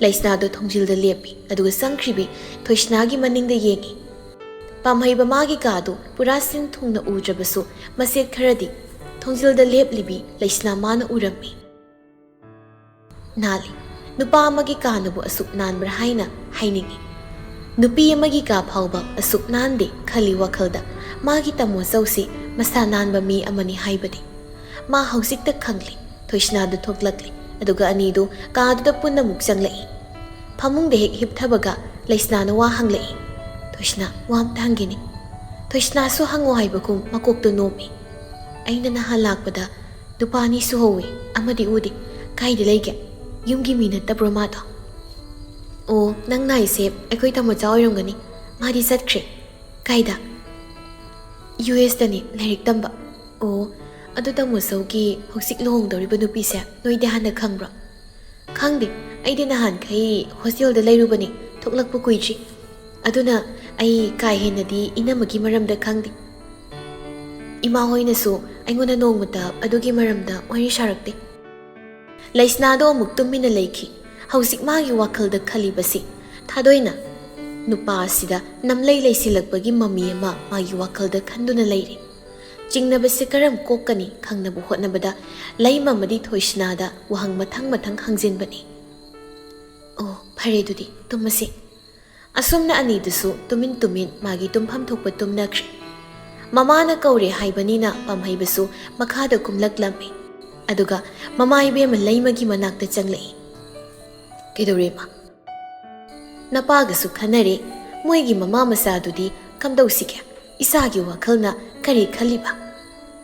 ꯂꯩꯁꯅꯥꯗꯣ ꯊꯣꯡꯖꯤꯜꯗ ꯂꯦꯞꯄꯤ, ꯑꯗꯨꯒ ꯆꯪꯈ꯭ꯔꯤꯕꯤ ꯊꯣꯏꯁꯅꯥꯒꯤ ꯃꯅꯤꯡꯗ ꯌꯦꯡꯉꯤ꯫ ꯄꯥꯝꯍꯩꯕ ꯃꯥꯒꯤ ꯀꯥꯗꯨ ꯄꯨꯔꯥ ꯁꯤꯟ ꯊꯨꯡꯅ ꯎꯗ꯭ꯔꯕꯁꯨ, ꯃꯆꯦꯠ ꯈꯔꯗꯤ ꯊꯣꯡꯖꯤꯜꯗ ꯂꯦꯞꯂꯤꯕꯤ ꯂꯩꯁꯅꯥ ꯃꯥꯅ ꯎꯔꯝꯃꯤ꯫ ꯅꯥꯜꯂꯤ꯫ ꯅꯨꯄꯥ ꯑꯃꯒꯤ ꯀꯥꯅꯕꯨ ꯑꯁꯨꯛ ꯅꯥꯟꯕ꯭ꯔꯥ ꯍꯥꯏꯅ ꯍꯥꯏꯅꯤꯡꯏ꯫ ꯅꯨꯄꯤ ꯑꯃꯒꯤ ꯀꯥ ꯐꯥꯎꯕ ꯑꯁꯨꯛ ꯅꯥꯟꯗꯦ ꯈꯜꯂꯤ ꯋꯥꯈꯜꯗ꯫ ꯃꯥꯒꯤ ꯇꯥꯃꯣ ꯆꯧꯁꯤ ꯃꯁꯥ ꯅꯥꯟꯕ ꯃꯤ ꯑꯃꯅꯤ ꯍꯥꯏꯕꯗꯤ꯫ ꯃꯥ ꯍꯧꯖꯤꯛꯇ ꯈꯪꯂꯤ ꯊꯣꯏꯁꯅꯥꯗꯨ ꯊꯣꯛꯂꯛꯂꯤ꯫ ꯑꯗꯨꯒ ꯑꯅꯤꯗꯨ ꯀꯥꯗꯨꯗ ꯄꯨꯟꯅ ꯑꯃꯨꯛ ꯆꯪꯂꯛꯏ꯫ ꯐꯃꯨꯡꯗ ꯍꯦꯛ ꯍꯤꯞꯊꯕꯒ ꯂꯩꯁꯅꯥꯅ ꯋꯥ ꯍꯪꯂꯛꯏ꯫ "ꯊꯣꯏꯁꯅꯥ, ꯋꯥ ꯑꯝꯇ ꯍꯪꯒꯦꯅꯦ?" ꯊꯣꯏꯁꯅꯥꯁꯨ ꯍꯪꯉꯣ ꯍꯥꯏꯕꯒꯨꯝ ꯃꯀꯣꯛꯇꯨ ꯅꯣꯝꯃꯤ꯫ "ꯑꯩꯅ ꯅꯍꯥꯟ ꯂꯥꯛꯄꯗ ꯅꯨꯄꯥ ꯑꯅꯤꯁꯨ ꯍꯧꯋꯤ, ꯑꯃꯗꯤ ꯎꯗꯦ꯫ ꯀꯥꯏꯗ ꯂꯩꯒꯦ? ꯌꯨꯝꯒꯤ ꯃꯤ ꯅꯠꯇꯕ꯭ꯔꯣ ꯃꯥꯗꯣ?" "ꯑꯣ, ꯅꯪ ꯅꯥꯏꯁꯦ ꯑꯩꯈꯣꯏ ꯇꯥꯃꯣꯆꯥ ꯑꯣꯏꯔꯝꯒꯅꯤ꯫ ꯃꯥꯗꯤ ꯆꯠꯈ꯭ꯔꯦ꯫" "ꯀꯥꯏꯗ?" "ꯌꯨ ꯑꯦꯁꯇꯅꯤ ꯂꯥꯏꯔꯤꯛ ꯇꯝꯕ꯫" "ꯑꯣ, ꯑꯗꯨ ꯇꯥꯃꯣꯆꯧꯒꯤ ꯍꯧꯖꯤꯛ ꯂꯨꯍꯣꯡꯗꯧꯔꯤꯕ ꯅꯨꯄꯤꯁꯦ ꯅꯣꯏꯗꯤ ꯍꯥꯟꯅ ꯈꯪꯕ꯭ꯔꯣ?" "ꯈꯪꯗꯦ, ꯑꯩꯗꯤ ꯅꯍꯥꯟꯈꯩ ꯍꯣꯁꯇꯦꯜꯗ ꯂꯩꯔꯨꯕꯅꯤ, ꯊꯣꯛꯂꯛꯄ ꯀꯨꯏꯗ꯭ꯔꯤ꯫ ꯑꯗꯨꯅ ꯑꯩ ꯀꯥ ꯍꯦꯟꯅꯗꯤ ꯏꯅꯝꯃꯒꯤ ꯃꯔꯝꯗ ꯈꯪꯗꯦ꯫ ꯏꯃꯥ ꯍꯣꯏꯅꯁꯨ ꯑꯩꯉꯣꯟꯗ ꯅꯣꯡꯃꯇ ꯑꯗꯨꯒꯤ ꯃꯔꯝꯗ ꯋꯥꯔꯤ ꯁꯥꯔꯛꯇꯦ꯫" ꯂꯩꯁꯅꯥꯗꯣ ꯑꯃꯨꯛ ꯇꯨꯃꯤꯟꯅ ꯂꯩꯈꯤ꯫ ꯍꯧꯖꯤꯛ ꯃꯥꯒꯤ ꯋꯥꯈꯜꯗ ꯈꯜꯂꯤꯕꯁꯤ ꯊꯥꯗꯣꯏꯅ ꯅꯨꯄꯥ ꯑꯁꯤꯗ ꯅꯝꯂꯩ ꯂꯩꯁꯤꯜꯂꯛꯄꯒꯤ ꯃꯃꯤ ꯑꯃ ꯃꯥꯒꯤ ꯋꯥꯈꯜꯗ ꯈꯟꯗꯨꯅ ꯂꯩꯔꯤ꯫ ꯆꯤꯡꯅꯕꯁꯦ ꯀꯔꯝ ꯀꯣꯛꯀꯅꯤ ꯈꯪꯅꯕ ꯍꯣꯠꯅꯕꯗ ꯂꯩꯃ ꯑꯃꯗꯤ ꯊꯣꯏꯁꯅꯥꯗ ꯋꯥꯍꯪ ꯃꯊꯪ ꯃꯊꯪ ꯍꯪꯖꯤꯟꯕꯅꯤ꯫ "ꯑꯣ, ꯐꯔꯦ, ꯑꯗꯨꯗꯤ ꯇꯨꯝꯃꯁꯤ꯫" ꯑꯁꯨꯝꯅ ꯑꯅꯤꯗꯨꯁꯨ ꯇꯨꯃꯤꯟ ꯇꯨꯃꯤꯟ ꯃꯥꯒꯤ ꯇꯨꯝꯐꯝ ꯊꯣꯛꯄ ꯇꯨꯝꯅꯈ꯭ꯔꯦ꯫ ꯃꯃꯥꯅ ꯀꯧꯔꯦ ꯍꯥꯏꯕꯅꯤꯅ ꯄꯥꯝꯍꯩꯕꯁꯨ ꯃꯈꯥꯗ ꯀꯨꯝꯂꯛꯂꯝꯃꯤ꯫ ꯑꯗꯨꯒ ꯃꯃꯥ ꯏꯕꯦꯝꯃ ꯂꯩꯃꯒꯤ ꯃꯅꯥꯛꯇ ꯆꯪꯂꯛꯏ꯫ "ꯀꯩꯗꯧꯔꯦ, ꯏꯃꯥ?" "ꯅꯄꯥꯒꯁꯨ ꯈꯟꯅꯔꯦ꯫ ꯃꯣꯏꯒꯤ ꯃꯃꯥ ꯃꯆꯥꯗꯨꯗꯤ ꯀꯝꯗꯧꯁꯤꯒꯦ? ꯏꯆꯥꯒꯤ ꯋꯥꯈꯜꯅ ꯀꯔꯤ ꯈꯜꯂꯤꯕ?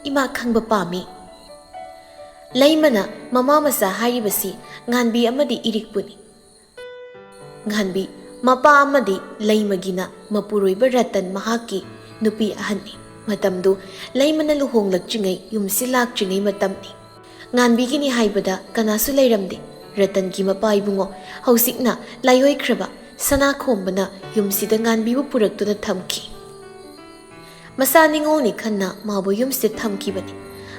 ꯏꯃꯥ ꯈꯪꯕ ꯄꯥꯝꯃꯤ꯫" ꯂꯩꯃꯅ ꯃꯃꯥ ꯃꯆꯥ ꯍꯥꯏꯔꯤꯕꯁꯤ ꯉꯥꯟꯕꯤ ꯑꯃꯗꯤ ꯏꯔꯤꯛꯄꯨꯅꯤ꯫ ꯉꯥꯟꯕꯤ, ꯃꯄꯥ ꯑꯃꯗꯤ ꯂꯩꯃꯒꯤꯅ ꯃꯄꯨꯔꯣꯏꯕ ꯔꯇꯟ ꯃꯍꯥꯛꯀꯤ ꯅꯨꯄꯤ ꯑꯍꯟꯅꯤ꯫ ꯃꯇꯝꯗꯨ ꯂꯩꯃꯅ ꯂꯨꯍꯣꯡꯂꯛꯇ꯭ꯔꯤꯉꯩ, ꯌꯨꯝꯁꯤ ꯂꯥꯛꯇ꯭ꯔꯤꯉꯩ ꯃꯇꯝꯅꯤ꯫ ꯉꯥꯟꯕꯤꯒꯤꯅꯤ ꯍꯥꯏꯕꯗ ꯀꯅꯥꯁꯨ ꯂꯩꯔꯝꯗꯦ꯫ ꯔꯇꯟꯒꯤ ꯃꯄꯥ ꯏꯕꯨꯡꯉꯣ ꯍꯧꯖꯤꯛꯅ ꯂꯥꯏꯑꯣꯏꯈ꯭ꯔꯕ ꯁꯅꯥꯈꯣꯝꯕꯅ ꯌꯨꯝꯁꯤꯗ ꯉꯥꯟꯕꯤꯕꯨ ꯄꯨꯔꯛꯇꯨꯅ ꯊꯝꯈꯤ꯫ ꯃꯆꯥ ꯅꯤꯉꯣꯜꯅꯤ ꯈꯟꯅ ꯃꯥꯕꯨ ꯌꯨꯝꯁꯤꯗ ꯊꯝꯈꯤꯕꯅꯤ꯫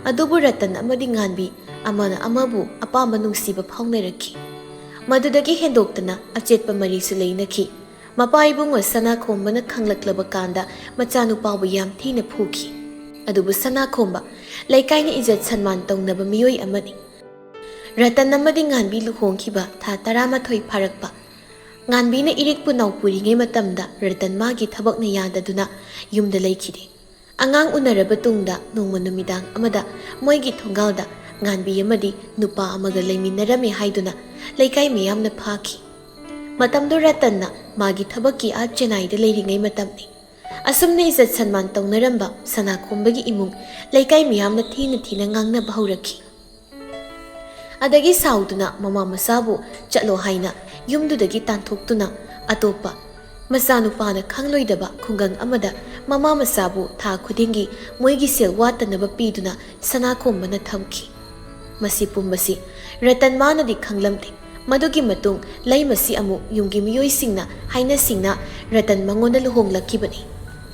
ꯑꯗꯨꯕꯨ ꯔꯇꯟ ꯑꯃꯗꯤ ꯉꯥꯟꯕꯤ ꯑꯃꯅ ꯑꯃꯕꯨ ꯑꯄꯥꯝꯕ ꯅꯨꯡꯁꯤꯕ ꯐꯥꯎꯅꯔꯛꯈꯤ꯫ ꯃꯗꯨꯗꯒꯤ ꯍꯦꯟꯗꯣꯛꯇꯅ ꯑꯆꯦꯠꯄ ꯃꯔꯤꯁꯨ ꯂꯩꯅꯈꯤ꯫ ꯃꯄꯥ ꯏꯕꯨꯡꯉꯣ ꯁꯅꯥꯈꯣꯝꯕꯅ ꯈꯪꯂꯛꯂꯕ ꯀꯥꯟꯗ ꯃꯆꯥꯅꯨꯄꯥꯕꯨ ꯌꯥꯝ ꯊꯤꯅ ꯐꯨꯈꯤ꯫ ꯑꯗꯨꯕꯨ ꯁꯅꯥꯈꯣꯝꯕ ꯂꯩꯀꯥꯏꯅ ꯏꯖꯠ ꯁꯟꯃꯥꯟ ꯇꯧꯅꯕ ꯃꯤꯑꯣꯏ ꯑꯃꯅꯤ꯫ ꯔꯇꯟ ꯑꯃꯗꯤ ꯉꯥꯟꯕꯤ ꯂꯨꯍꯣꯡꯈꯤꯕ ꯊꯥ ꯇꯔꯥꯃꯥꯊꯣꯏ ꯐꯥꯔꯛꯄ ꯉꯥꯟꯕꯤꯅ ꯏꯔꯤꯛꯄꯨ ꯅꯥꯎꯄꯨꯔꯤꯉꯩ ꯃꯇꯝꯗ ꯔꯇꯟ ꯃꯥꯒꯤ ꯊꯕꯛꯅ ꯌꯥꯗꯗꯨꯅ ꯌꯨꯝꯗ ꯂꯩꯈꯤꯗꯦ꯫ ꯑꯉꯥꯡ ꯎꯅꯔꯕ ꯇꯨꯡꯗ ꯅꯣꯡꯃ ꯅꯨꯃꯤꯗꯥꯡ ꯑꯃꯗ ꯃꯣꯏꯒꯤ ꯊꯣꯡꯒꯥꯜꯗ ꯉꯥꯟꯕꯤ ꯑꯃꯗꯤ ꯅꯨꯄꯥ ꯑꯃꯒ ꯂꯩꯃꯤꯟꯅꯔꯝꯃꯤ ꯍꯥꯏꯗꯨꯅ ꯂꯩꯀꯥꯏ ꯃꯤꯌꯥꯝꯅ ꯐꯥꯈꯤ꯫ ꯃꯇꯝꯗꯨ ꯔꯇꯟꯅ ꯃꯥꯒꯤ ꯊꯕꯛꯀꯤ ꯑꯥ ꯆꯦꯟꯅꯥꯏꯗ ꯂꯩꯔꯤꯉꯩ ꯃꯇꯝꯅꯤ꯫ ꯑꯁꯨꯝꯅ ꯏꯖꯠ ꯁꯟꯃꯥꯟ ꯇꯧꯅꯔꯝꯕ ꯁꯅꯥꯈꯣꯝꯕꯒꯤ ꯏꯃꯨꯡ ꯂꯩꯀꯥꯏ ꯃꯤꯌꯥꯝꯅ ꯊꯤꯅ ꯊꯤꯅ ꯉꯥꯡꯅꯕ ꯍꯧꯔꯛꯈꯤ꯫ ꯑꯗꯒꯤ ꯁꯥꯎꯗꯨꯅ ꯃꯃꯥ ꯃꯆꯥꯕꯨ ꯆꯠꯂꯣ ꯍꯥꯏꯅ ꯌꯨꯝꯗꯨꯗꯒꯤ ꯇꯥꯟꯊꯣꯛꯇꯨꯅ ꯑꯇꯣꯞꯄ ꯃꯆꯥꯅꯨꯄꯥꯅ ꯈꯪꯂꯣꯏꯗꯕ ꯈꯨꯡꯒꯪ ꯑꯃꯗ ꯃꯃꯥ ꯃꯆꯥꯕꯨ ꯊꯥ ꯈꯨꯗꯤꯡꯒꯤ ꯃꯣꯏꯒꯤ ꯁꯦꯜ ꯋꯥꯠꯇꯅꯕ ꯄꯤꯗꯨꯅ ꯁꯅꯥꯈꯣꯝꯕꯅ ꯊꯝꯈꯤ꯫ ꯃꯁꯤ ꯄꯨꯝꯕꯁꯤ ꯔꯇꯟ ꯃꯥꯅꯗꯤ ꯈꯪꯂꯝꯗꯦ꯫ ꯃꯗꯨꯒꯤ ꯃꯇꯨꯡ ꯂꯩꯃꯁꯤ ꯑꯃꯨꯛ ꯌꯨꯝꯒꯤ ꯃꯤꯑꯣꯏꯁꯤꯡꯅ ꯍꯥꯏꯅ ꯁꯤꯡꯅ ꯔꯇꯟ ꯃꯉꯣꯟꯗ ꯂꯨꯍꯣꯡꯂꯛꯈꯤꯕꯅꯤ꯫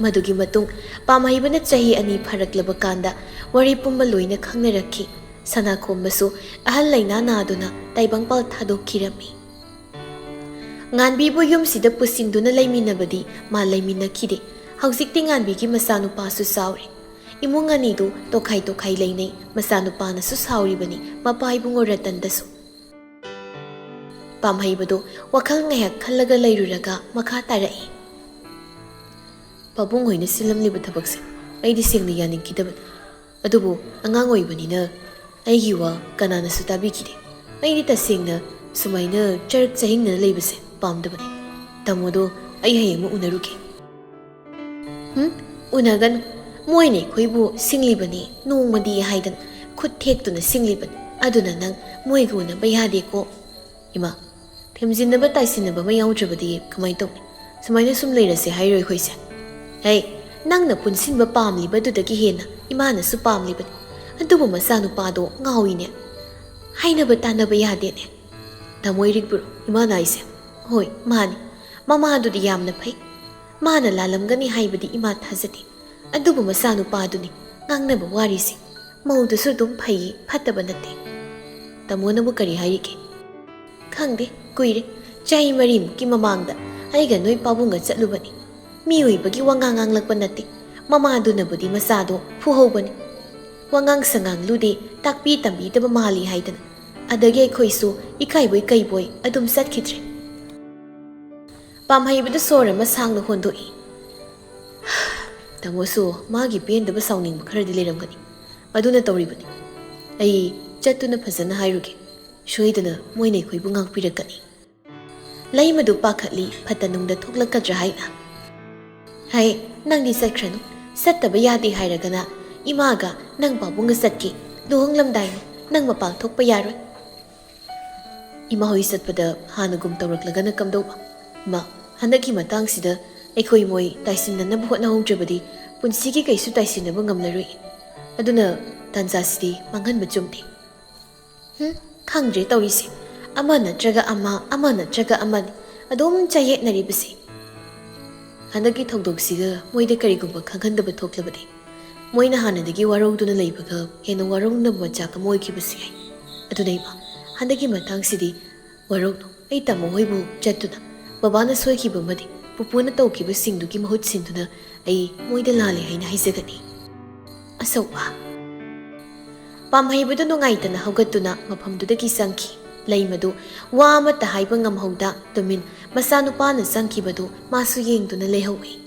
ꯃꯗꯨꯒꯤ ꯃꯇꯨꯡ ꯄꯥꯝꯍꯩꯕꯅ ꯆꯍꯤ ꯑꯅꯤ ꯐꯥꯔꯛꯂꯕ ꯀꯥꯟꯗ ꯋꯥꯔꯤ ꯄꯨꯝꯕ ꯂꯣꯏꯅ ꯈꯪꯅꯔꯛꯈꯤ꯫ ꯁꯅꯥꯈꯣꯝꯕꯁꯨ ꯑꯍꯜ ꯂꯩꯅꯥ ꯅꯥꯗꯨꯅ ꯇꯥꯏꯕꯪꯄꯥꯜ ꯊꯥꯗꯣꯛꯈꯤꯔꯝꯃꯤ꯫ ꯉꯥꯟꯕꯤꯕꯨ ꯌꯨꯝꯁꯤꯗ ꯄꯨꯁꯤꯟꯗꯨꯅ ꯂꯩꯃꯤꯟꯅꯕꯗꯤ ꯃꯥ ꯂꯩꯃꯤꯟꯅꯈꯤꯗꯦ꯫ ꯍꯧꯖꯤꯛꯇꯤ ꯉꯥꯟꯕꯤꯒꯤ ꯃꯆꯥꯅꯨꯄꯥꯁꯨ ꯆꯥꯎꯔꯦ꯫ ꯏꯃꯨꯡ ꯑꯅꯤꯗꯨ ꯇꯣꯈꯥꯏ ꯇꯣꯈꯥꯏ ꯂꯩꯅꯩ꯫ ꯃꯆꯥꯅꯨꯄꯥꯅꯁꯨ ꯁꯥꯎꯔꯤꯕꯅꯤ ꯃꯄꯥ ꯏꯕꯨꯡꯉꯣ ꯔꯇꯟꯗꯁꯨ꯫ ꯄꯥꯝꯍꯩꯕꯗꯨ ꯋꯥꯈꯜ ꯉꯥꯏꯍꯥꯛ ꯈꯜꯂꯒ ꯂꯩꯔꯨꯔꯒ ꯃꯈꯥ ꯇꯥꯔꯛꯏ꯫ ꯄꯥꯕꯨꯡ ꯍꯣꯏꯅ ꯁꯤꯜꯂꯝꯂꯤꯕ ꯊꯕꯛꯁꯦ ꯑꯩꯗꯤ ꯁꯦꯡꯅ ꯌꯥꯅꯤꯡꯈꯤꯗꯕꯅꯤ꯫ ꯑꯗꯨꯕꯨ ꯑꯉꯥꯡ ꯑꯣꯏꯕꯅꯤꯅ ꯑꯩꯒꯤ ꯋꯥ ꯀꯅꯥꯅꯁꯨ ꯇꯥꯕꯤꯈꯤꯗꯦ꯫ ꯑꯩꯗꯤ ꯇꯁꯦꯡꯅ ꯁꯨꯃꯥꯏꯅ ꯆꯔꯛ ꯆꯍꯤꯡꯅꯅ ꯂꯩꯕꯁꯦ ꯄꯥꯝꯗꯕꯅꯤ꯫ ꯇꯥꯃꯣꯗꯣ ꯑꯩ ꯍꯌꯦꯡꯃꯛ ꯎꯅꯔꯨꯒꯦ꯫ ꯍꯨꯝ? ꯎꯅꯒꯅꯨ꯫ ꯃꯣꯏꯅ ꯑꯩꯈꯣꯏꯕꯨ ꯁꯤꯡꯂꯤꯕꯅꯤ, ꯅꯣꯡꯃꯗꯤ ꯍꯥꯏꯗꯅ ꯈꯨꯠ ꯊꯦꯛꯇꯨꯅ ꯁꯤꯡꯂꯤꯕꯅꯤ꯫ ꯑꯗꯨꯅ ꯅꯪ ꯃꯣꯏꯒ ꯎꯅꯕ ꯌꯥꯗꯦꯀꯣ꯫ ꯏꯃꯥ, ꯊꯦꯝꯖꯤꯟꯅꯕ ꯇꯥꯏꯁꯤꯟꯅꯕ ꯑꯃ ꯌꯥꯎꯗ꯭ꯔꯕꯗꯤ ꯀꯃꯥꯏ ꯇꯧꯅꯤ? ꯁꯨꯃꯥꯏꯅ ꯁꯨꯝ ꯂꯩꯔꯁꯦ ꯍꯥꯏꯔꯣ ꯑꯩꯈꯣꯏꯁꯦ? ꯍꯦ, ꯅꯪꯅ ꯄꯨꯟꯁꯤꯟꯕ ꯄꯥꯝꯂꯤꯕꯗꯨꯗꯒꯤ ꯍꯦꯟꯅ ꯏꯃꯥꯅꯁꯨ ꯄꯥꯝꯂꯤꯕꯅꯤ꯫ ꯑꯗꯨꯕꯨ ꯃꯆꯥꯅꯨꯄꯥꯗꯣ ꯉꯥꯎꯏꯅꯦ꯫ ꯍꯥꯏꯅꯕ ꯇꯥꯟꯅꯕ ꯌꯥꯗꯦꯅꯦ꯫ ꯇꯥꯃꯣ ꯏꯔꯤꯛꯄꯨꯔꯣ ꯏꯃꯥꯅ ꯍꯥꯏꯁꯦ? ꯍꯣꯏ, ꯃꯥꯅꯤ꯫ ꯃꯃꯥꯗꯨꯗꯤ ꯌꯥꯝꯅ ꯐꯩ꯫ ꯃꯥꯅ ꯂꯥꯜꯂꯝꯒꯅꯤ ꯍꯥꯏꯕꯗꯤ ꯏꯃꯥ ꯊꯥꯖꯗꯦ꯫ ꯑꯗꯨꯕꯨ ꯃꯆꯥꯅꯨꯄꯥꯗꯨꯅꯤ ꯉꯥꯡꯅꯕ ꯋꯥꯔꯤꯁꯦ꯫ ꯃꯧꯗꯨꯁꯨ ꯑꯗꯨꯝ ꯐꯩꯌꯦ, ꯐꯠꯇꯕ ꯅꯠꯇꯦ꯫ ꯇꯥꯃꯣꯅꯕꯨ ꯀꯔꯤ ꯍꯥꯏꯔꯤꯒꯦ? ꯈꯪꯗꯦ, ꯀꯨꯏꯔꯦ꯫ ꯆꯍꯤ ꯃꯔꯤꯃꯨꯛꯀꯤ ꯃꯃꯥꯡꯗ ꯑꯩꯒ ꯅꯣꯏ ꯄꯥꯕꯨꯡꯒ ꯆꯠꯂꯨꯕꯅꯤ꯫ ꯃꯤꯑꯣꯏꯕꯒꯤ ꯋꯥꯉꯥꯡ ꯉꯥꯡꯂꯛꯄ ꯅꯠꯇꯦ꯫ ꯃꯃꯥꯗꯨꯅꯕꯨꯗꯤ ꯃꯆꯥꯗꯣ ꯐꯨꯍꯧꯕꯅꯤ꯫ ꯋꯥꯉꯥꯡ ꯁꯉꯥꯡ ꯂꯨꯗꯦ, ꯇꯥꯛꯄꯤ ꯇꯝꯕꯤꯗꯕ ꯃꯥꯜꯂꯤ ꯍꯥꯏꯗꯅ꯫ ꯑꯗꯒꯤ ꯑꯩꯈꯣꯏꯁꯨ ꯏꯀꯥꯏꯕꯣꯏ ꯀꯩꯕꯣꯏ ꯑꯗꯨꯝ ꯆꯠꯈꯤꯗ꯭ꯔꯦ꯫ ꯄꯥꯝꯍꯩꯕꯗ ꯁꯣꯔ ꯑꯃ ꯁꯥꯡꯅ ꯍꯣꯟꯗꯣꯛꯏ꯫ ꯇꯥꯃꯣꯁꯨ ꯃꯥꯒꯤ ꯄꯦꯟꯗꯕ ꯁꯥꯎꯅꯤꯡꯕ ꯈꯔꯗꯤ ꯂꯩꯔꯝꯒꯅꯤ꯫ ꯑꯗꯨꯅ ꯇꯧꯔꯤꯕꯅꯤ꯫ ꯑꯩ ꯆꯠꯇꯨꯅ ꯐꯖꯅ ꯍꯥꯏꯔꯨꯒꯦ꯫ ꯁꯣꯏꯗꯅ ꯃꯣꯏꯅ ꯑꯩꯈꯣꯏꯕꯨ ꯉꯥꯛꯄꯤꯔꯛꯀꯅꯤ꯫ ꯂꯩꯃꯗꯨ ꯄꯥꯈꯠꯂꯤ, ꯐꯠꯇ ꯅꯨꯡꯗ ꯊꯣꯛꯂꯛꯀꯗ꯭ꯔꯥ ꯍꯥꯏꯅ꯫ ꯍꯩ, ꯅꯪꯗꯤ ꯆꯠꯈ꯭ꯔꯅꯨ꯫ ꯆꯠꯇꯕ ꯌꯥꯗꯦ ꯍꯥꯏꯔꯒꯅ ꯏꯃꯥꯒ ꯅꯪ ꯄꯥꯕꯨꯡꯒ ꯆꯠꯀꯦ꯫ ꯂꯨꯍꯣꯡꯂꯝꯗꯥꯏꯅꯤ, ꯅꯪ ꯃꯄꯥꯟ ꯊꯣꯛꯄ ꯌꯥꯔꯣꯏ꯫ ꯏꯃꯥ ꯍꯣꯏ ꯆꯠꯄꯗ ꯍꯥꯟꯅꯒꯨꯝ ꯇꯧꯔꯛꯂꯒꯅ ꯀꯝꯗꯧꯕ? ꯃꯥ, ꯍꯟꯗꯛꯀꯤ ꯃꯇꯥꯡꯁꯤꯗ ꯑꯩꯈꯣꯏ ꯃꯣꯏ ꯇꯥꯏꯁꯤꯟꯅꯅꯕ ꯍꯣꯠꯅꯍꯧꯗ꯭ꯔꯕꯗꯤ ꯄꯨꯟꯁꯤꯒꯤ ꯀꯩꯁꯨ ꯇꯥꯏꯁꯤꯟꯅꯕ ꯉꯝꯂꯔꯣꯏ꯫ ꯑꯗꯨꯅ ꯇꯥꯟꯖꯥꯁꯤꯗꯤ ꯃꯥꯡꯍꯟꯕ ꯆꯨꯝꯗꯦ꯫ ꯍꯨꯝ, ꯈꯪꯗ꯭ꯔꯦ ꯇꯧꯔꯤꯁꯦ꯫ ꯑꯃ ꯅꯠꯇ꯭ꯔꯒ ꯑꯃ, ꯑꯃ ꯅꯠꯇ꯭ꯔꯒ ꯑꯃꯅꯤ꯫ ꯑꯗꯨꯝ ꯆꯌꯦꯠꯅꯔꯤꯕꯁꯦ꯫ ꯍꯟꯗꯛꯀꯤ ꯊꯧꯗꯣꯛꯁꯤꯒ ꯃꯣꯏꯗ ꯀꯔꯤꯒꯨꯝꯕ ꯈꯪꯍꯟꯗꯕ ꯊꯣꯛꯂꯕꯗꯤ, ꯃꯣꯏꯅ ꯍꯥꯟꯅꯗꯒꯤ ꯋꯥꯔꯧꯗꯨꯅ ꯂꯩꯕꯒ ꯍꯦꯟꯅ ꯋꯥꯔꯧꯅꯕ ꯃꯆꯥꯛ ꯑꯃ ꯑꯣꯏꯈꯤꯕꯁꯨ ꯌꯥꯏ꯫ ꯑꯗꯨꯅ ꯏꯃꯥ, ꯍꯟꯗꯛꯀꯤ ꯃꯇꯥꯡꯁꯤꯗꯤ ꯋꯥꯔꯧꯅꯨ꯫ ꯑꯩ ꯇꯥꯃꯣ ꯍꯣꯏꯕꯨ ꯆꯠꯇꯨꯅ ꯕꯕꯥꯅ ꯁꯣꯏꯈꯤꯕ ꯑꯃꯗꯤ ꯄꯨꯄꯨꯅ ꯇꯧꯈꯤꯕꯁꯤꯡꯗꯨꯒꯤ ꯃꯍꯨꯠ ꯁꯤꯟꯗꯨꯅ ꯑꯩ ꯃꯣꯏꯗ ꯂꯥꯜꯂꯦ ꯍꯥꯏꯅ ꯍꯥꯏꯖꯒꯅꯤ꯫ ꯑꯁꯧꯕ꯫ ꯄꯥꯝꯍꯩꯕꯗꯨ ꯅꯨꯡꯉꯥꯏꯇꯅ ꯍꯧꯒꯠꯇꯨꯅ ꯃꯐꯝꯗꯨꯗꯒꯤ ꯆꯪꯈꯤ꯫ ꯂꯩꯃꯗꯨ ꯋꯥ ꯑꯃꯠꯇ ꯍꯥꯏꯕ ꯉꯝꯍꯧꯗ ꯇꯨꯃꯤꯟ ꯃꯆꯥꯅꯨꯄꯥꯅ ꯆꯪꯈꯤꯕꯗꯨ ꯃꯥꯁꯨ ꯌꯦꯡꯗꯨꯅ ꯂꯩꯍꯧꯏ꯫